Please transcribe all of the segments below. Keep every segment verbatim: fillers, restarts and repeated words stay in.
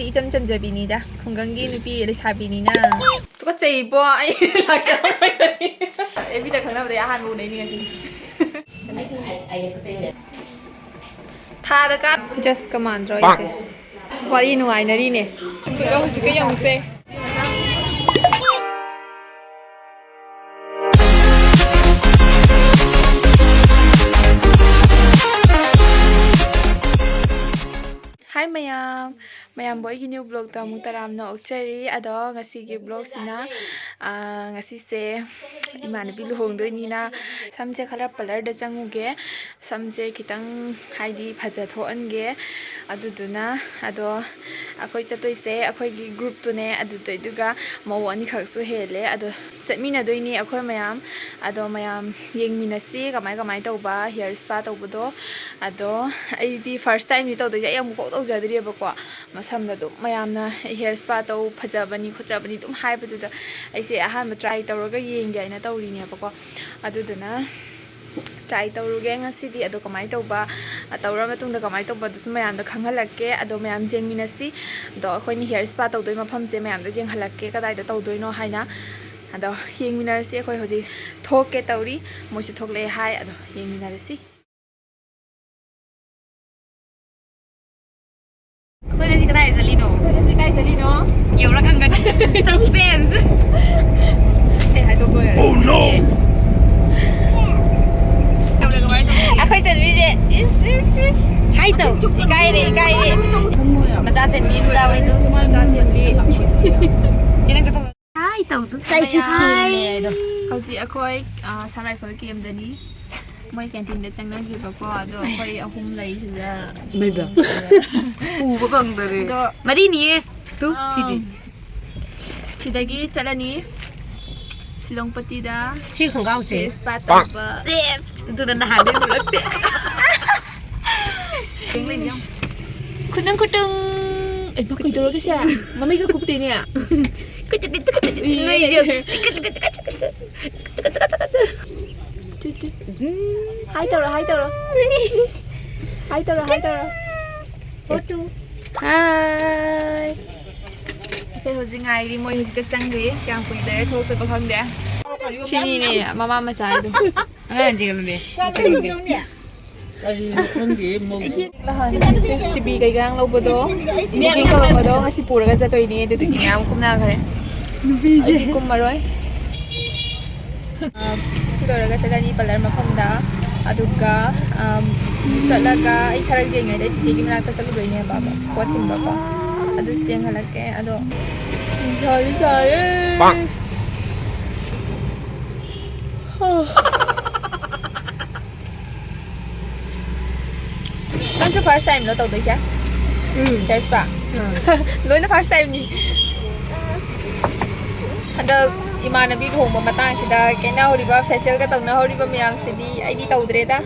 ꯏꯆꯝ ꯆꯝꯖꯕꯤꯅꯤꯗ, ꯈꯨꯡꯒꯪꯒꯤ ꯅꯨꯄꯤ ꯂꯩꯁꯥꯕꯤꯅꯤꯅ꯫ ꯇꯨꯀꯠꯆꯩꯕꯣ, ꯑꯩ ꯂꯥꯛꯆꯔꯝꯃꯣꯏꯗꯅꯤ꯫ ꯑꯦꯐ ꯕꯤꯗ ꯈꯪꯅꯕꯗꯩ ꯑꯍꯥꯟꯕ ꯎꯅꯩꯅꯤ ꯉꯁꯤ꯫ ꯊꯥꯗ ꯀꯥ- ꯖꯁꯀ ꯃꯥꯟꯗ꯭ꯔꯣ ꯑꯩꯁꯦ? ꯋꯥꯔꯤ ꯅꯨꯡꯉꯥꯏꯅꯔꯤꯅꯦ꯫ ꯑꯗꯨꯒ ꯍꯧꯖꯤꯛꯀ ꯌꯦꯡꯉꯨꯁꯦ꯫ ꯍꯥꯏ ꯃꯌꯥꯝ, ꯃꯌꯥꯝꯕꯨ ꯑꯩꯒꯤ ꯅ꯭ꯌꯨ ꯕ꯭ꯂꯣꯛꯇ ꯑꯃꯨꯛ ꯇꯔꯥꯝꯅ ꯑꯣꯛꯆꯔꯤ꯫ ꯑꯗꯣ ꯉꯁꯤꯒꯤ ꯕ꯭ꯂꯣꯛꯁꯤꯅ, ꯑꯥ, ꯉꯁꯤꯁꯦ ꯏꯃꯥꯟꯅꯕꯤ ꯂꯨꯍꯣꯡꯗꯣꯏꯅꯤꯅ ꯁꯝꯁꯦ ꯈꯔ ꯄꯥꯔꯂꯔꯗ ꯆꯪꯉꯨꯒꯦ꯫ ꯁꯝꯁꯦ ꯈꯤꯇꯪ ꯍꯥꯏꯗꯤ ꯐꯖꯊꯣꯛꯍꯟꯒꯦ꯫ ꯑꯗꯨꯗꯨꯅ ꯑꯗꯣ ꯑꯩꯈꯣꯏ ꯆꯠꯇꯣꯏꯁꯦ ꯑꯩꯈꯣꯏꯒꯤ ꯒ꯭ꯔꯨꯞꯇꯨꯅꯦ, ꯑꯗꯨꯗꯩꯗꯨꯒ ꯃꯧ ꯑꯅꯤꯈꯛꯁꯨ ꯍꯦꯜꯂꯦ꯫ ꯑꯗꯣ ꯆꯠꯃꯤꯟꯅꯗꯣꯏꯅꯤ ꯑꯩꯈꯣꯏ ꯃꯌꯥꯝ꯫ ꯑꯗꯣ ꯃꯌꯥꯝ ꯌꯦꯡꯃꯤꯟꯅꯁꯤ ꯀꯃꯥꯏ ꯀꯃꯥꯏ ꯇꯧꯕ ꯍꯤꯌꯔ ꯁ꯭ꯄꯥ ꯇꯧꯕꯗꯣ꯫ ꯑꯗꯣ ꯑꯩꯗꯤ ꯐꯥꯔꯁ ꯇꯥꯏꯝꯅꯤ ꯇꯧꯗꯣꯏꯁꯦ, ꯑꯩ ꯑꯃꯨꯛꯐꯥꯎ ꯇꯧꯖꯗ꯭ꯔꯤꯑꯕꯀꯣ꯫ ꯃꯁꯝꯗ ꯑꯗꯨꯝ ꯃꯌꯥꯝꯅ ꯍꯤꯌꯔ ꯁ꯭ꯄꯥ ꯇꯧ, ꯐꯖꯕꯅꯤ ꯈꯣꯠꯆꯕꯅꯤ ꯑꯗꯨꯝ ꯍꯥꯏꯕꯗꯨꯗ ꯑꯩꯁꯦ ꯑꯍꯥꯟꯕ ꯇ꯭ꯔꯥꯏ ꯇꯧꯔꯒ ꯌꯦꯡꯒꯦ ꯍꯥꯏꯅ ꯇꯧꯔꯤꯅꯦꯕꯀꯣ꯫ ꯑꯗꯨꯗꯨꯅ ꯇ꯭ꯔꯥꯏ ꯇꯧꯔꯨꯒꯦ ꯉꯁꯤꯗꯤ꯫ ꯑꯗꯣ ꯀꯃꯥꯏꯅ ꯇꯧꯕ, ꯇꯧꯔ ꯃꯇꯨꯡꯗ ꯀꯃꯥꯏꯅ ꯇꯧꯕ ꯑꯗꯨꯁꯨ ꯃꯌꯥꯝꯗ ꯈꯪꯍꯜꯂꯛꯀꯦ꯫ ꯑꯗꯣ ꯃꯌꯥꯝ ꯌꯦꯡꯃꯤꯟꯅꯁꯤ꯫ ꯑꯗꯣ ꯑꯩꯈꯣꯏꯅ ꯍꯤꯌꯔ ꯁ꯭ꯄꯥ ꯇꯧꯗꯣꯏ ꯃꯐꯝꯁꯦ ꯃꯌꯥꯝꯗ ꯌꯦꯡꯍꯜꯂꯛꯀꯦ, ꯀꯗꯥꯏꯗ ꯇꯧꯗꯣꯏꯅꯣ ꯍꯥꯏꯅ꯫ ꯑꯗꯣ ꯌꯦꯡꯃꯤꯟꯅꯔꯁꯤ꯫ ꯑꯩꯈꯣꯏ ꯍꯧꯖꯤꯛ ꯊꯣꯛꯀꯦ ꯇꯧꯔꯤ, ꯃꯣꯏꯁꯨ ꯊꯣꯛꯂꯛꯑꯦ ꯍꯥꯏ꯫ ꯑꯗꯣ ꯌꯦꯡꯃꯤꯟꯅꯔꯁꯤ꯫ ꯑꯩꯈꯣꯏ ꯉꯁꯤ ꯀꯗꯥꯏꯗ ꯆꯠꯂꯤꯅꯣ? ꯑꯩꯈꯣꯏ ꯉꯁꯤ ꯀꯥꯏ ꯆꯠꯂꯤꯅꯣ? ꯌꯧꯔꯀꯥꯟꯗ ꯁꯁꯄꯦꯟꯁ꯫ ꯑꯩ ꯍꯥꯏꯗꯣꯛꯄ ꯑꯣꯏꯔꯦ꯫ Oh, no! ꯇꯧꯔꯦ, ꯀꯃꯥꯏꯅ ꯇꯧꯅꯤ? ꯑꯩꯈꯣꯏ ꯆꯠꯃꯤꯁꯦ ꯏꯁ, ꯏꯁ, ꯏꯁ꯫ ꯍꯥꯏ ꯇꯧ꯫ ꯏꯀꯥꯏꯔꯦ, ꯏꯀꯥꯏꯔꯦ꯫ ꯃꯆꯥ ꯆꯦꯟꯕꯤ ꯑꯃ ꯌꯥꯎꯔꯤ ꯇꯨ꯫ ꯃꯆꯥ ꯆꯦꯟꯕꯤ꯫ ꯆꯦ, ꯅꯪ ꯆꯠꯊꯣꯛ꯫ ꯍꯥꯏ ꯇꯧꯗꯨ꯫ ꯁꯥꯏꯁꯨ ꯈꯤꯜꯂꯦ ꯑꯗꯣ꯫ ꯍꯧꯖꯤꯛ ꯑꯩꯈꯣꯏ, ꯑ, ꯁꯉꯥꯏ ꯔꯥꯏꯐꯜ ꯀꯦꯝꯗꯅꯤ꯫ ꯃꯣꯏ ꯀꯦꯟꯇꯤꯟꯗ ꯆꯪꯅꯈꯤꯕꯀꯣ, ꯑꯗꯣ ꯑꯩꯈꯣꯏ ꯑꯍꯨꯝ ꯂꯩꯁꯤꯗ꯫ ꯂꯩꯕ꯭ꯔꯥ? ꯎꯕ ꯐꯪꯗꯔꯦ꯫ ꯑꯗꯣ ꯃꯔꯤꯅꯤꯌꯦ꯫ ꯇꯨ, ꯑꯥ, ꯁꯤꯗꯤ꯫ ꯁꯤꯗꯒꯤ ꯆꯠꯂꯅꯤ ꯁꯤꯂꯣꯡꯄꯇꯤꯗ꯫ ꯁꯤ ꯈꯣꯡꯒ꯭ꯔꯥꯎꯁꯦ꯫ ꯍꯤꯌꯔ ꯁ꯭ꯄꯥ ꯇꯧꯕ꯫ ꯁꯦ, ꯑꯗꯨꯅ ꯅꯍꯥꯟꯗꯩ ꯎꯔꯛꯇꯦ꯫ ꯈꯨꯇꯪ ꯈꯨꯇꯪ꯫ ꯑꯩ ꯀꯩꯗꯧꯔꯒꯦ ꯁꯦ? ꯃꯃꯩꯒ ꯀꯨꯞꯇꯦꯅꯦ꯫ ꯅꯣꯏꯁꯦ꯫ Two, two. ꯍꯥꯏ ꯇꯧꯔꯣ, ꯍꯥꯏ ꯇꯧꯔꯣ꯫ ꯍꯥꯏ ꯇꯧꯔꯣ, ꯍꯥꯏ ꯇꯧꯔꯣ꯫ ꯐꯣꯇꯣ꯫ ꯍꯥꯏ꯫ ꯍꯧꯖꯤꯛ ꯉꯥꯏꯔꯤ, ꯃꯣꯏ ꯍꯧꯖꯤꯛꯇ ꯆꯪꯈ꯭ꯔꯤ꯫ ꯀꯌꯥꯝ ꯀꯨꯏꯗꯔꯦ ꯊꯣꯛꯂꯛꯇꯣꯏꯕ ꯈꯪꯗꯦ꯫ ꯁꯤꯅꯤꯅꯦ ꯃꯃꯥ ꯃꯆꯥ ꯍꯥꯏꯗꯣ꯫ ꯑꯉꯥꯡꯁꯤꯒ ꯂꯨꯅꯦ꯫ ꯀꯔꯤꯅꯣ ꯈꯪꯗꯦ, ꯃꯧ꯫ ꯅꯍꯥꯟ ꯇꯤꯚꯤ ꯀꯩꯀꯥ ꯂꯧꯕꯗꯣ, ꯕꯨꯀꯤꯡ ꯇꯧꯔꯝꯕꯗꯣ ꯉꯁꯤ ꯄꯨꯔꯒ ꯆꯠꯇꯣꯏꯅꯦ, ꯑꯗꯨꯗꯨꯒꯤ ꯃꯌꯥꯝ ꯀꯨꯝꯅꯈ꯭ꯔꯦ꯫ ꯅꯨꯄꯤꯁꯦ꯫ ꯑꯩꯗꯤ ꯀꯨꯝꯃꯔꯣꯏ꯫ ꯑ, ꯁꯤ ꯂꯣꯏꯔꯒ ꯆꯠꯂꯅꯤ ꯄꯥꯔꯂꯔ ꯃꯐꯝꯗ꯫ ꯑꯗꯨꯒ, ꯑꯝ, ꯆꯠꯂꯒ ꯑꯩ ꯁꯔꯛ ꯌꯦꯡꯉꯩꯗ ꯑꯩ ꯆꯤꯆꯦꯒꯤ ꯃꯅꯥꯛꯇ ꯆꯠꯂꯨꯗꯣꯏꯅꯦꯕ, ꯄꯣꯠ ꯊꯤꯟꯕꯀꯣ꯫ ꯑꯗꯨꯁꯨ ꯆꯦꯟꯍꯜꯂꯛꯀꯦ꯫ ꯑꯗꯣ ꯅꯨꯡꯁꯥꯁꯨ ꯁꯥꯏꯌꯦ꯫ ꯅꯪꯁꯨ first time ꯂꯣ ꯇꯧꯗꯣꯏꯁꯦ? ꯎꯝ꯫ Hair spa? ꯎꯝ꯫ ꯂꯣꯏꯅ first time ꯅꯤ꯫ ꯍꯟꯗꯛ ꯏꯃꯥꯟꯅꯕꯤ ꯂꯨꯍꯣꯡꯕ ꯃꯇꯥꯡꯁꯤꯗ ꯀꯦꯟꯅꯍꯧꯔꯤꯕ, facial ꯒ ꯇꯧꯅꯍꯧꯔꯤꯕ ꯃꯌꯥꯝꯁꯤꯗꯤ ꯑꯩꯗꯤ ꯇꯧꯗ꯭ꯔꯦꯗ꯫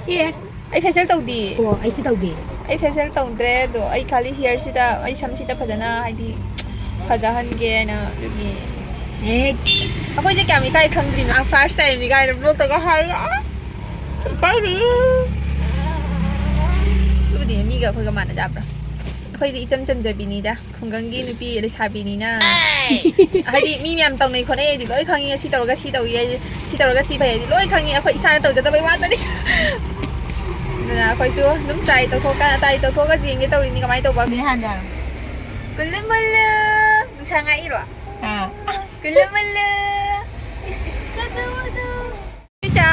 ꯑꯦ꯫ ꯑꯩ facial ꯇꯧꯗꯦ꯫ ꯑꯣ, ꯑꯩꯁꯨ ꯇꯧꯗꯦ꯫ ꯑꯩ facial ꯇꯧꯗ꯭ꯔꯦ, ꯑꯗꯣ ꯑꯩ ꯈꯥꯂꯤ hair ꯁꯤꯗ, ꯑꯩ ꯁꯝꯁꯤꯗ ꯐꯖꯅ, ꯍꯥꯏꯗꯤ, ꯐꯖꯍꯟꯒꯦꯅ, ꯑꯗꯨꯒꯤ꯫ ꯑꯦ꯫ ꯑꯩꯈꯣꯏꯁꯦ ꯀꯌꯥꯝ ꯏꯀꯥꯏ ꯈꯪꯗ꯭ꯔꯤꯅꯣ? ꯑ, first time ꯅꯤ ꯀꯥꯏꯅ vlog ꯇꯒ ꯍꯥꯏꯔꯒ, ꯑ, ꯏꯀꯥꯏꯔꯦ꯫ ꯑꯗꯨꯕꯨꯗꯤ ꯃꯤꯒ ꯑꯩꯈꯣꯏꯒ ꯃꯥꯟꯅꯖꯕ꯭ꯔꯥ? ꯑꯩꯈꯣꯏꯗꯤ ꯏꯆꯝ ꯆꯝꯖꯕꯤꯅꯤꯗ꯫ ꯈꯨꯡꯒꯪꯒꯤ ꯅꯨꯄꯤ ꯂꯩꯁꯥꯕꯤꯅꯤꯅ꯫ ꯍꯥꯏꯗꯤ ꯃꯤ ꯃꯌꯥꯝ ꯇꯧꯅꯩ ꯈꯣꯠꯅꯩ ꯑꯩꯗꯤ ꯂꯣꯏ ꯈꯪꯉꯤ, ꯁꯤ ꯇꯧꯔꯒ ꯁꯤ ꯇꯧꯏ ꯍꯥꯏꯁꯦ, ꯁꯤ ꯇꯧꯔꯒ ꯁꯤ ꯐꯩ ꯍꯥꯏꯗꯤ ꯂꯣꯏ ꯈꯪꯉꯤ, ꯑꯩꯈꯣꯏ ꯏꯁꯥꯅ ꯇꯧꯖꯗꯕꯩ ꯋꯥꯇꯅꯤ꯫ ꯑꯗꯨꯅ ꯑꯩꯈꯣꯏꯁꯨ ꯑꯗꯨꯝ try ꯇꯧꯊꯣꯛꯀ-, try ꯇꯧꯊꯣꯛꯑꯒ ꯌꯦꯡꯒꯦ ꯇꯧꯔꯤꯅꯤ ꯀꯃꯥꯏꯅ ꯇꯧꯕ꯫ ꯅꯦ ꯍꯥꯟꯅ꯫ ꯀꯨꯜꯂꯨ ꯃꯨꯜꯂꯨ꯫ ꯅꯨꯡꯁꯥ ꯉꯥꯛꯏꯔꯣ? ꯑꯥ꯫ ꯀꯨꯜꯂꯨ ꯃꯨꯜꯂꯨ꯫ ꯏꯁ, ꯏꯁ, ꯏꯁ, ꯋꯥꯗꯨ, ꯋꯥꯗꯨ꯫ ꯏꯆꯥ,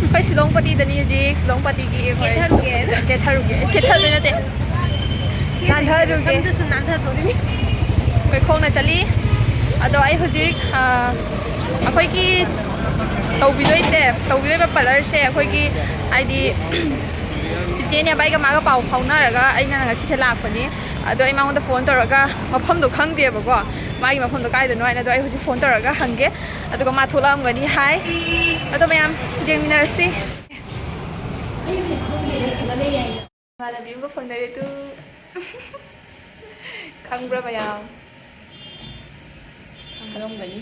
ꯑꯩꯈꯣꯏ ꯁꯤꯂꯣꯡ ꯄꯇꯤꯗꯅꯤ ꯍꯧꯖꯤꯛ, ꯁꯤꯂꯣꯡ ꯄꯇꯤꯒꯤ ꯑꯩꯈꯣꯏ ꯀꯦꯊꯔꯨꯒꯦ꯫ ꯀꯦꯊꯔꯨꯒꯦ꯫ ꯀꯦꯊꯗꯣꯏ ꯅꯠꯇꯦ꯫ ꯅꯥꯟꯊꯔꯨꯒꯦ꯫ ꯁꯝꯗꯨꯁꯨ ꯅꯥꯟꯊꯗꯣꯔꯤꯃꯤ꯫ ꯑꯩꯈꯣꯏ ꯈꯣꯡꯅ ꯆꯠꯂꯤ꯫ ꯑꯗꯣ ꯑꯩ ꯍꯧꯖꯤꯛ, ꯑ, ꯑꯩꯈꯣꯏꯒꯤ ꯇꯧꯕꯤꯗꯣꯏꯁꯦ, ꯇꯧꯕꯤꯗꯣꯏꯕ ꯄꯥꯔꯂꯔꯁꯦ ꯑꯩꯈꯣꯏꯒꯤ, ꯍꯥꯏꯗꯤ, ꯆꯤꯆꯦꯅꯦꯕ ꯑꯩꯒ ꯃꯥꯒ ꯄꯥꯎ ꯐꯥꯎꯅꯔꯒ ꯑꯩꯅ ꯉꯁꯤꯁꯦ ꯂꯥꯛꯄꯅꯤ꯫ ꯑꯗꯣ ꯑꯩ ꯃꯉꯣꯟꯗ phone ꯇꯧꯔꯒ, ꯃꯐꯝꯗꯣ ꯈꯪꯗꯦꯕꯀꯣ, ꯃꯥꯒꯤ ꯃꯐꯝꯗꯣ ꯀꯥꯏꯗꯅꯣ ꯍꯥꯏꯅ, ꯑꯗꯣ ꯑꯩ ꯍꯧꯖꯤꯛ phone ꯇꯧꯔꯒ ꯍꯪꯒꯦ꯫ ꯑꯗꯨꯒ ꯃꯥ ꯊꯣꯛꯂꯛꯑꯝꯒꯅꯤ ꯍꯥꯏ꯫ ꯑꯗꯣ ꯃꯌꯥꯝ ꯌꯦꯡꯃꯤꯟꯅꯔꯁꯤ꯫ ꯏꯃꯥꯟꯅꯕꯤ ꯑꯃꯒ ꯐꯪꯅꯔꯦ ꯇꯨ꯫ ꯈꯪꯕ꯭ꯔꯥ ꯃꯌꯥꯝ? ꯈꯪꯉꯝꯒꯅꯤ꯫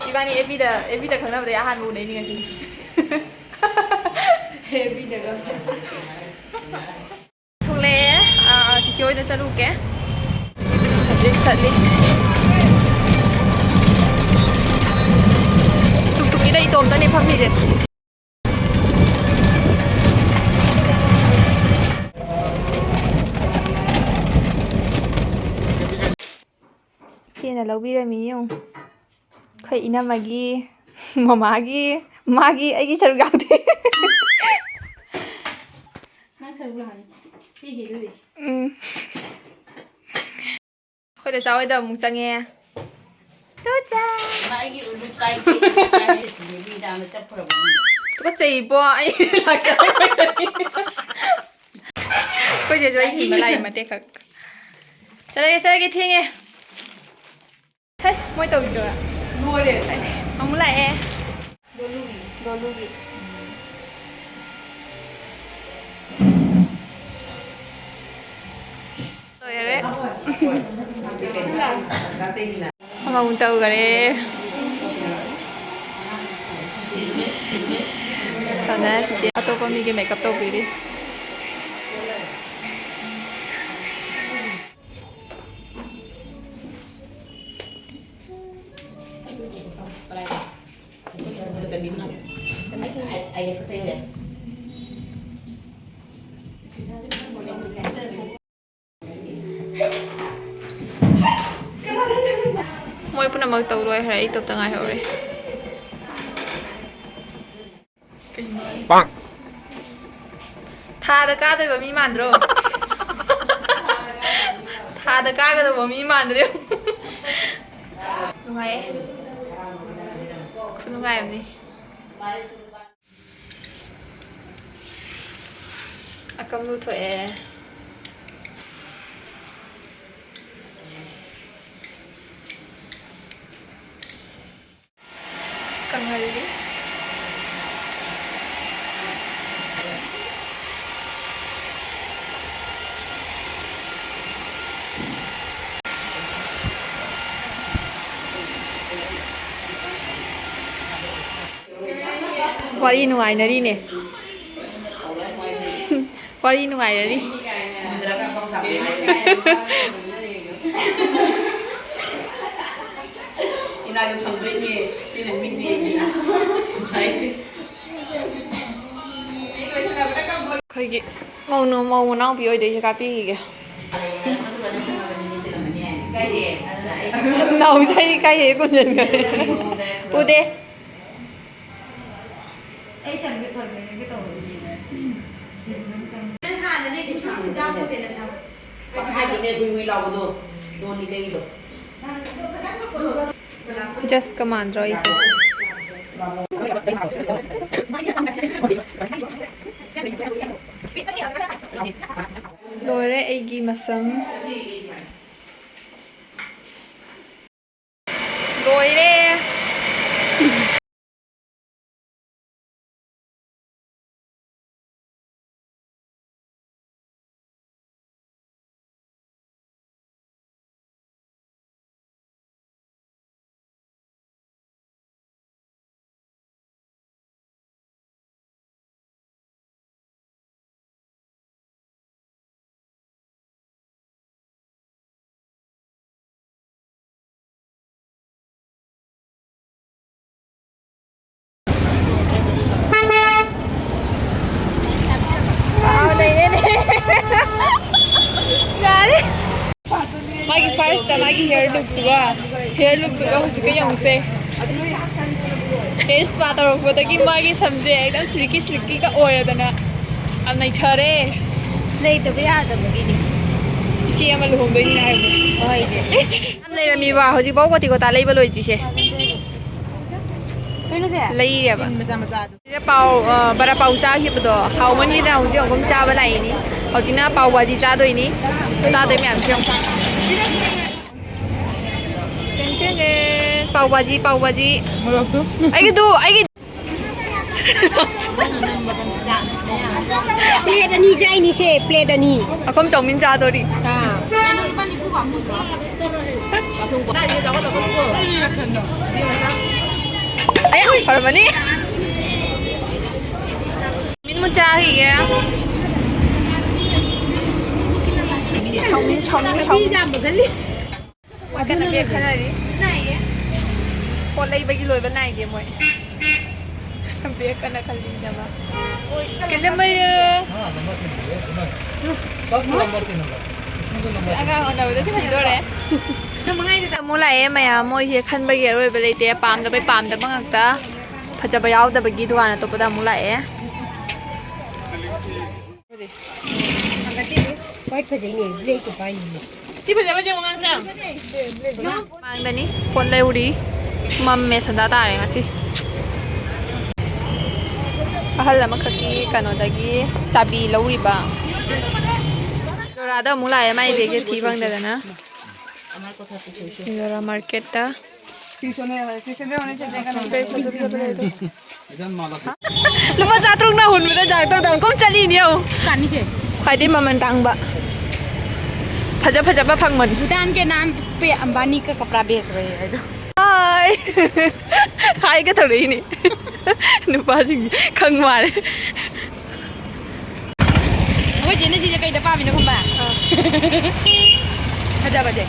ꯏꯕꯥꯅꯤ F B ꯗ, F B ꯗ ꯈꯪꯅꯕꯗꯩ ꯑꯍꯥꯟꯕ ꯎꯅꯩꯅꯤ ꯉꯁꯤ꯫ F B ꯗꯒ꯫ ꯊꯣꯛꯂꯛꯑꯦ꯫ ꯑꯥ, ꯆꯤꯆꯦ ꯆꯦ ꯍꯣꯏꯗ ꯆꯠꯂꯨꯒꯦ꯫ ꯍꯧꯖꯤꯛ ꯆꯠꯂꯤ꯫ ꯇꯨꯛꯇꯨꯛꯀꯤꯗ ꯏꯇꯣꯝꯇꯅꯦ ꯐꯝꯃꯤꯁꯦ꯫ ꯏꯆꯦꯅ ꯂꯧꯕꯤꯔꯝꯃꯤ ꯌꯦꯡꯉꯨ꯫ ꯑꯩꯈꯣꯏ ꯏꯅꯝꯃꯒꯤ, ꯃꯃꯥꯒꯤ, ꯃꯥꯒꯤ, ꯑꯩꯒꯤ ꯁꯔꯨꯛ ꯌꯥꯎꯗꯦ꯫ ꯅꯪ ꯁꯔꯨꯛ ꯂꯥꯛꯑꯅꯤ꯫ ꯄꯤꯈꯤꯗꯨꯗꯤ꯫ ꯎꯝ꯫ ꯑꯩꯈꯣꯏꯗ ꯆꯥꯎꯋꯦꯗ ꯑꯃꯨꯛ ꯆꯪꯉꯦ꯫ ꯇꯨꯆꯥ꯫ ꯃꯥ ꯑꯩꯒꯤ ꯎꯗꯨ ꯆꯥꯏ, ꯆꯥꯏ, ꯆꯥꯏ, ꯆꯥꯏ, ꯆꯥꯏ, ꯆꯥꯏ, ꯆꯠꯈ꯭ꯔꯕ ꯈꯪꯗꯦ꯫ ꯇꯨꯀꯠꯆꯩꯕꯣ, ꯑꯩ ꯂꯥꯛꯆꯔꯣꯏ꯫ ꯑꯩꯈꯣꯏ ꯆꯦꯁꯨ ꯑꯩ ꯊꯤꯟꯕ ꯂꯥꯛꯏ ꯃꯇꯦꯛ ꯈꯛ꯫ ꯆꯠꯂꯒꯦ, ꯆꯠꯂꯒꯦ, ꯊꯦꯡꯉꯦ꯫ ꯍꯦ, ꯃꯣꯏ ꯇꯧꯈꯤꯗꯣꯔꯥ? ꯂꯣꯏꯔꯦ꯫ ꯑꯃꯨꯛ ꯂꯥꯛꯑꯦ꯫ ꯗꯣꯂꯨꯒꯤ, ꯗꯣꯂꯨꯒꯤ꯫ ꯂꯣꯏꯔꯦ꯫ ꯑꯃꯃꯨꯛ ꯇꯧꯈꯔꯦ꯫ ꯁꯣꯝꯗꯅ ꯆꯤꯆꯦ ꯑꯇꯣꯞꯄ ꯃꯤꯒꯤ ꯃꯦꯀꯞ ꯇꯧꯕꯤꯔꯤ꯫ ꯃꯣꯏ ꯄꯨꯝꯅꯃꯛ ꯇꯧ ꯂꯣꯏꯈ꯭ꯔꯦ, ꯑꯩ ꯏꯇꯣꯝꯇ ꯉꯥꯏꯍꯧꯔꯦ꯫ ꯊꯥꯗ ꯀꯥꯗꯣꯏꯕ ꯃꯤ ꯃꯥꯟꯗ꯭ꯔꯣ? ꯊꯥꯗ ꯀꯥꯒꯗꯧꯕ ꯃꯤ ꯃꯥꯟꯗ꯭ꯔꯦ꯫ ꯅꯨꯡꯉꯥꯏꯌꯦ꯫ ꯈꯨꯅꯨꯡꯉꯥꯏ ꯑꯃꯅꯤ꯫ ꯑꯀꯝ ꯂꯨꯊꯣꯛꯑꯦ꯫ ꯀꯪꯍꯜꯂꯤ꯫ ꯋꯥꯔꯤ ꯅꯨꯡꯉꯥꯏꯅꯔꯤꯅꯦ꯫ ꯋꯥꯔꯤ ꯅꯨꯡꯉꯥꯏꯅꯔꯤ꯫ ꯏꯅꯥꯛꯇ ꯊꯝꯗꯣꯏꯅꯦ꯫ ꯁꯤꯅ ꯃꯤꯠꯅꯦ꯫ ꯁꯨꯃꯥꯏꯅ꯫ ꯑꯩꯈꯣꯏꯒꯤ ꯃꯧꯅ ꯃꯧ ꯃꯅꯥꯎꯄꯤ ꯑꯣꯏꯗꯣꯏꯁꯦ ꯀꯥꯞꯄꯤꯈꯤꯒꯦ꯫ ꯅꯥꯎꯆꯥ ꯏꯀꯥꯏ ꯍꯦꯛ ꯀꯨꯝꯁꯤꯟꯈ꯭ꯔꯦ꯫ ꯎꯗꯦ꯫ ꯑꯩ ꯆꯪꯒꯦ ꯄꯔꯃꯤꯅꯦꯟꯒꯤ ꯇꯧꯕꯒꯤ꯫ ꯅꯪ ꯍꯥꯟꯅꯅꯦ ꯀꯨꯁꯤ ꯏꯟꯖꯥꯡ ꯃꯊꯦꯜꯗ ꯁꯪ-, ꯍꯥꯏꯗꯨꯅꯦ ꯒꯨꯏ ꯒꯨꯏ ꯂꯥꯎꯕꯗꯣ, ꯗꯣꯟ ꯂꯤꯀꯩꯒꯤꯗꯣ꯫ ꯖꯁ ꯀꯃꯥꯟꯗ꯭ꯔꯣ ꯑꯩꯁꯦ? ꯂꯣꯏꯔꯦ ꯑꯩꯒꯤ ꯃꯁꯝ꯫ ꯂꯣꯏꯔꯦ꯫ ꯌꯥꯔꯦ꯫ ꯃꯥꯒꯤ ꯐꯥꯔꯁꯇ ꯃꯥꯒꯤ ꯍꯤꯌꯔ ꯂꯨꯛꯇꯨꯒ, ꯍꯤꯌꯔ ꯂꯨꯛꯇꯨꯒ ꯍꯧꯖꯤꯛꯀ ꯌꯦꯡꯉꯨꯁꯦ꯫ ꯍꯤꯌꯔ ꯁ꯭ꯄꯥ ꯇꯧꯔꯛꯄꯗꯒꯤ ꯃꯥꯒꯤ ꯁꯝꯁꯦ ꯑꯦꯛꯗꯝ ꯁ꯭ꯂꯤꯛꯀꯤ ꯁ꯭ꯂꯤꯛꯀꯤꯒ ꯑꯣꯏꯔꯗꯅ ꯌꯥꯝ ꯅꯩꯊꯔꯦ꯫ ꯂꯩꯇꯕ ꯌꯥꯗꯕꯒꯤꯅꯤ꯫ ꯏꯆꯦ ꯑꯃ ꯂꯨꯍꯣꯡꯗꯣꯏꯅꯤ ꯍꯥꯏꯕꯗꯣ꯫ ꯍꯣꯏꯅꯦ꯫ ꯌꯥꯝ ꯂꯩꯔꯝꯃꯤꯕ, ꯍꯧꯖꯤꯛꯐꯥꯎ ꯀꯣꯇꯤ ꯀꯣꯇꯥ ꯂꯩꯕ ꯂꯣꯏꯗ꯭ꯔꯤꯁꯦ꯫ ꯀꯩꯅꯣꯁꯦ? ꯂꯩꯔꯤꯑꯕ꯫ ꯃꯆꯥ ꯃꯆꯥ ꯑꯗꯨ꯫ ꯁꯤꯗ ꯄꯥꯎ, ꯑ, ꯕꯔꯥ ꯄꯥꯎ ꯆꯥꯈꯤꯕꯗꯣ ꯍꯥꯎꯃꯟꯒꯤꯗꯅ ꯍꯧꯖꯤꯛ ꯑꯃꯨꯛ ꯆꯥꯕ ꯂꯥꯛꯏꯅꯤ꯫ ꯍꯧꯖꯤꯛꯅ ꯄꯥꯎ ꯚꯥꯖꯤ ꯆꯥꯗꯣꯏꯅꯤ꯫ ꯆꯥꯗꯣꯏ ꯃꯌꯥꯝꯁꯦ ꯌꯦꯡꯉꯨ꯫ ꯆꯦꯟ ꯆꯦꯟ ꯆꯦꯟ꯫ ꯄꯥꯎ ꯚꯥꯖꯤ, ꯄꯥꯎ ꯚꯥꯖꯤ꯫ ꯃꯣꯔꯣꯛꯇꯨ꯫ ꯑꯩꯒꯤꯗꯨ, ꯑꯩꯒꯤ ꯄ꯭ꯂꯦꯠ ꯑꯅꯤ ꯆꯥꯏꯅꯤꯁꯦ, ꯄ꯭ꯂꯦꯠ ꯑꯅꯤ꯫ ꯑꯩꯈꯣꯏ ꯆꯧꯃꯤꯟ ꯆꯥꯗꯣꯔꯤ꯫ ꯑꯥ꯫ ꯑꯌꯥ, ꯐꯔꯝꯃꯅꯤ꯫ ꯆꯧꯃꯤꯟ ꯑꯃꯨꯛ ꯆꯥꯈꯤꯒꯦ꯫ ꯁꯥꯎꯅꯤꯡ, ꯁꯥꯎꯅꯤꯡ꯫ ꯃꯣꯏ ꯀꯟꯅ ꯕꯦꯒ ꯈꯟꯅꯔꯤ꯫ ꯄꯣꯠ ꯂꯩꯕꯒꯤ ꯂꯣꯏꯕ ꯅꯥꯏꯗꯦ ꯃꯣꯏ꯫ ꯕꯦꯒ ꯀꯟꯅ ꯈꯜꯂꯤꯅꯦꯕ꯫ ꯀꯩꯂꯩꯃꯔꯤꯜ꯫ ꯑꯉꯥꯡ ꯎꯅꯕꯗ ꯁꯤꯗꯣꯔꯦ꯫ ꯑꯃꯨꯛ ꯂꯥꯛꯑꯦ ꯃꯌꯥꯝ, ꯃꯣꯏꯁꯦ ꯈꯟꯕꯒꯤ ꯑꯔꯣꯏꯕ ꯂꯩꯇꯦ꯫ ꯄꯥꯝꯗꯕꯩ ꯄꯥꯝꯗꯕ ꯉꯥꯛꯇ꯫ ꯐꯖꯕ ꯌꯥꯎꯗꯕꯒꯤ ꯗꯨꯀꯥꯟ ꯑꯇꯣꯞꯄꯗ ꯑꯃꯨꯛ ꯂꯥꯛꯑꯦ꯫ ꯍꯣꯏ, ꯐꯖꯩꯅꯦ, ꯕ꯭ꯂꯦꯛꯇꯣ ꯄꯥꯏꯅꯤꯅꯦ꯫ ꯁꯤ ꯐꯖꯕꯁꯦ ꯑꯃꯨꯛ ꯉꯥꯡꯁꯦ꯫ ꯃꯥꯡꯗꯅꯤ ꯄꯣꯠ ꯂꯩꯔꯨꯔꯤ꯫ ꯃꯝꯃꯦ, ꯁꯟꯗꯥ ꯇꯥꯔꯦ ꯉꯁꯤ꯫ ꯑꯍꯜ ꯑꯃꯈꯛꯀꯤ ꯀꯩꯅꯣꯗꯒꯤ ꯆꯥꯕꯤ ꯂꯧꯔꯤꯕ꯫ ꯖꯣꯔꯥꯗ ꯑꯃꯨꯛ ꯂꯥꯛꯑꯦ, ꯃꯥꯏ ꯕꯦꯒꯁꯦ ꯊꯤ ꯐꯪꯗꯗꯅ꯫ ꯖꯣꯔꯥ ꯃꯥꯔꯀꯦꯠꯇ꯫ ꯂꯨꯄꯥ ꯆꯥꯇ꯭ꯔꯨꯛꯅ ꯍꯨꯟꯕꯗ ꯖꯥꯔ ꯇꯧꯗ ꯑꯃꯨꯛ ꯆꯠꯂꯤꯅꯦ ꯌꯦꯡꯉꯨ꯫ ꯀꯥꯅꯤꯁꯦ꯫ ꯈ꯭ꯋꯥꯏꯗꯩ ꯃꯃꯜ ꯇꯥꯡꯕ꯫ ꯐꯖ ꯐꯖꯕ ꯐꯪꯕꯅꯤ꯫ भूटान के नाम पे अंबानी का कपड़ा बेच रहे हैं। ꯍꯥꯏ꯫ ꯍꯥꯏꯒ ꯇꯧꯔꯛꯏꯅꯦ꯫ ꯅꯨꯄꯥꯁꯤꯡ ꯈꯪ ꯃꯥꯜꯂꯦ꯫ ꯑꯩꯈꯣꯏ ꯆꯦꯅ ꯁꯤꯁꯦ ꯀꯩꯗ ꯄꯥꯝꯃꯤꯅꯣ ꯈꯪꯕ? ꯐꯖꯕꯁꯦ꯫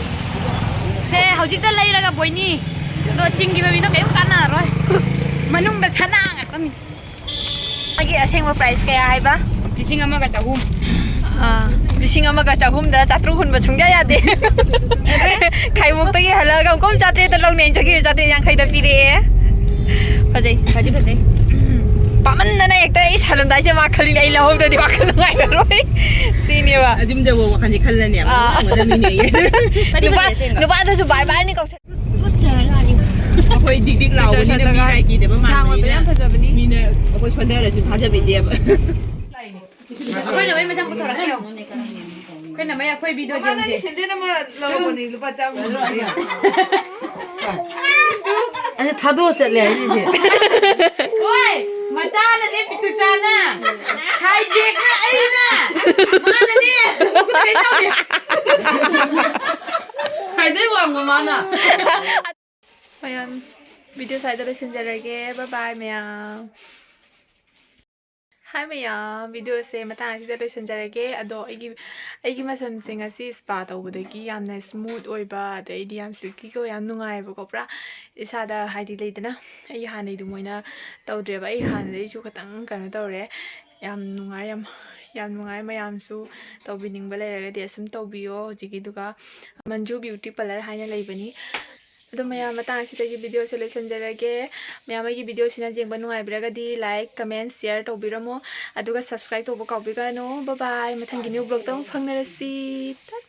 ꯁꯦ, ꯍꯧꯖꯤꯛꯇ ꯂꯩꯔꯒ ꯕꯣꯏꯅꯤ꯫ ꯑꯗꯣ ꯆꯤꯡꯒꯤ ꯃꯃꯤꯗꯣ ꯀꯔꯤꯝ ꯀꯥꯟꯅꯔꯔꯣꯏ꯫ ꯃꯅꯨꯡꯗ ꯁꯅꯥ ꯉꯥꯛꯇꯅꯤ꯫ ꯃꯥꯒꯤ ꯑꯁꯦꯡꯕ ꯄ꯭ꯔꯥꯏꯁ ꯀꯌꯥ ꯍꯥꯏꯕ? ꯂꯤꯁꯤꯡ ꯑꯃꯒ ꯆꯍꯨꯝ꯫ ꯑꯥ, ꯂꯤꯁꯤꯡ ꯑꯃꯒ ꯆꯍꯨꯝꯗ ꯆꯥꯇ꯭ꯔꯨꯛ ꯍꯨꯟꯕ ꯁꯨꯡꯌꯥ ꯌꯥꯗꯦ꯫ ꯈꯥꯏꯕꯣꯛꯇꯒꯤ ꯍꯜꯂꯛꯑꯒ ꯑꯃꯨꯛꯀ ꯆꯥꯇ꯭ꯔꯦꯠꯇ ꯂꯧꯅꯦ ꯑꯩꯅ ꯆꯠꯈꯤꯕ, ꯆꯥꯇ꯭ꯔꯦꯠ ꯌꯥꯡꯈꯩꯗ ꯄꯤꯔꯛꯑꯦ꯫ ꯐꯖꯩ꯫ ꯐꯗꯤ ꯐꯖꯩ꯫ ꯄꯥꯝꯃꯟꯗꯅ ꯍꯦꯛꯇ ꯑꯩ ꯁꯥꯜꯂꯝꯗꯥꯏꯁꯦ ꯋꯥꯈꯜꯅꯦ, ꯑꯩ ꯂꯧꯍꯧꯗ꯭ꯔꯗꯤ ꯋꯥꯈꯜ ꯅꯨꯡꯉꯥꯏꯔꯔꯣꯏ꯫ ꯁꯤꯅꯦꯕ꯫ ꯑꯗꯨꯝꯗꯕꯨ ꯋꯥꯈꯜꯁꯦ ꯈꯜꯂꯅꯦꯕ꯫ ꯑꯥ꯫ ꯂꯧꯍꯧꯒꯗꯕꯅꯤꯅꯦ ꯑꯩ꯫ ꯐꯗꯤ ꯅꯨꯄꯥ-, ꯐꯖꯩ ꯑꯁꯦꯡꯕ꯫ ꯅꯨꯄꯥꯗꯁꯨ ꯕꯥꯔ ꯕꯥꯔꯅꯤ ꯀꯧꯁꯜ-, ꯑꯩꯈꯣꯏ ꯗꯤꯛ ꯗꯤꯛ ꯂꯥꯎꯕꯅꯤꯅ ꯃꯤ ꯅꯥꯏ ꯀꯤꯗꯕ ꯊꯥꯡ ꯑꯣꯏꯕ ꯃꯥꯟꯕꯅꯤꯅ ꯌꯥꯝ ꯐꯖꯕꯅꯤ꯫ ꯃꯤꯅ ꯑꯩꯈꯣꯏ ꯁꯣꯟꯊꯔꯁꯨ ꯊꯥꯖꯕꯤꯗꯦꯕ꯫ ꯑꯩꯈꯣꯏꯅ ꯃꯩ ꯃꯁꯥꯡ ꯄꯨꯊꯣꯔꯛꯀꯦ ꯌꯦꯡꯉꯣ꯫ ꯑꯩꯈꯣꯏꯅ ꯃꯩ ꯑꯩꯈꯣꯏ ꯚꯤꯗꯤꯑꯣ ꯃꯃꯥꯅ ꯌꯦꯡꯁꯦ꯫ ꯁꯦꯟꯗꯦꯟ ꯑꯃ ꯂꯧꯔꯛꯄꯅꯤ, ꯂꯨꯄꯥ ꯆꯥꯝꯃ꯫ ꯑꯩꯅ ꯊꯥꯗꯣꯛꯑ ꯆꯠꯂꯦ ꯍꯥꯏꯔꯤꯁꯦ꯫ ꯍꯣꯏ, ꯃꯆꯥꯅꯅꯦ, ꯄꯤꯛꯇꯨ ꯆꯥꯅ꯫ ꯁꯥꯏ ꯕꯦꯒꯅ ꯑꯩꯅ꯫ ꯃꯥꯅꯅꯦ, ꯀꯩꯅꯣ ꯇꯧꯗꯦ꯫ ꯈ꯭ꯋꯥꯏꯗꯩ ꯋꯥꯡꯕ ꯃꯥꯅ꯫ ꯃꯌꯥꯝ, ꯚꯤꯗꯤꯑꯣ ꯁ꯭ꯋꯥꯏꯗ ꯂꯣꯏꯁꯤꯟꯖꯔꯒꯦ꯫ ꯕꯥꯏ ꯕꯥꯏ ꯃꯌꯥꯝ꯫ ꯍꯥꯏ ꯃꯌꯥꯝ, ꯚꯤꯗꯤꯑꯣꯁꯦ ꯃꯇꯥꯡ ꯑꯁꯤꯗ ꯂꯣꯏꯁꯤꯟꯖꯔꯒꯦ꯫ ꯑꯗꯣ ꯑꯩꯒꯤ ꯑꯩꯒꯤ ꯃꯁꯝꯁꯦ ꯉꯁꯤ ꯁ꯭ꯄꯥ ꯇꯧꯕꯗꯒꯤ ꯌꯥꯝꯅ ꯁ꯭ꯃꯨꯠ ꯑꯣꯏꯕ, ꯑꯗꯩꯗꯤ ꯌꯥꯝ ꯁꯤꯜꯀꯤꯒ ꯑꯣꯏ, ꯌꯥꯝ ꯅꯨꯡꯉꯥꯏꯕꯀꯣ꯫ ꯄꯨꯔꯥ ꯏꯁꯥꯗ, ꯍꯥꯏꯗꯤ, ꯂꯩꯗꯅ, ꯑꯩ ꯍꯥꯟꯅꯩ ꯑꯗꯨꯃꯥꯏꯅ ꯇꯧꯗ꯭ꯔꯦꯕ꯫ ꯑꯩ ꯍꯥꯟꯅꯗꯩꯁꯨ ꯈꯤꯇꯪ ꯀꯩꯅꯣ ꯇꯧꯔꯦ꯫ ꯌꯥꯝ ꯅꯨꯡꯉꯥꯏ, ꯌꯥꯝ ꯌꯥꯝ ꯅꯨꯡꯉꯥꯏ꯫ ꯃꯌꯥꯝꯁꯨ ꯇꯧꯕꯤꯅꯤꯡꯕ ꯂꯩꯔꯒꯗꯤ ꯑꯁꯨꯝ ꯇꯧꯕꯤꯌꯣ꯫ ꯍꯧꯖꯤꯛꯀꯤꯗꯨꯒ ꯃꯟꯖꯨ ꯕ꯭ꯌꯨꯇꯤ ꯄꯥꯔꯂꯔ ꯍꯥꯏꯅ ꯂꯩꯕꯅꯤ꯫ ꯑꯗꯣ ꯃꯌꯥꯝ, ꯃꯇꯥꯡ ꯑꯁꯤꯗꯒꯤ ꯚꯤꯗꯤꯑꯣꯁꯦ ꯂꯣꯏꯁꯤꯟꯖꯔꯒꯦ꯫ ꯃꯌꯥꯝ ꯑꯩꯒꯤ ꯚꯤꯗꯤꯑꯣꯁꯤꯅ ꯌꯦꯡꯕ ꯅꯨꯡꯉꯥꯏꯕꯤꯔꯒꯗꯤ like, comment, share ꯇꯧꯕꯤꯔꯝꯃꯣ꯫ ꯑꯗꯨꯒ subscribe ꯇꯧꯕ ꯀꯥꯎꯕꯤꯒꯅꯨ꯫ Bye bye꯫ ꯃꯊꯪꯒꯤ new vlogꯇ ꯑꯃꯨꯛ ꯐꯪꯅꯔꯁꯤ꯫ ꯇꯥꯇꯥ꯫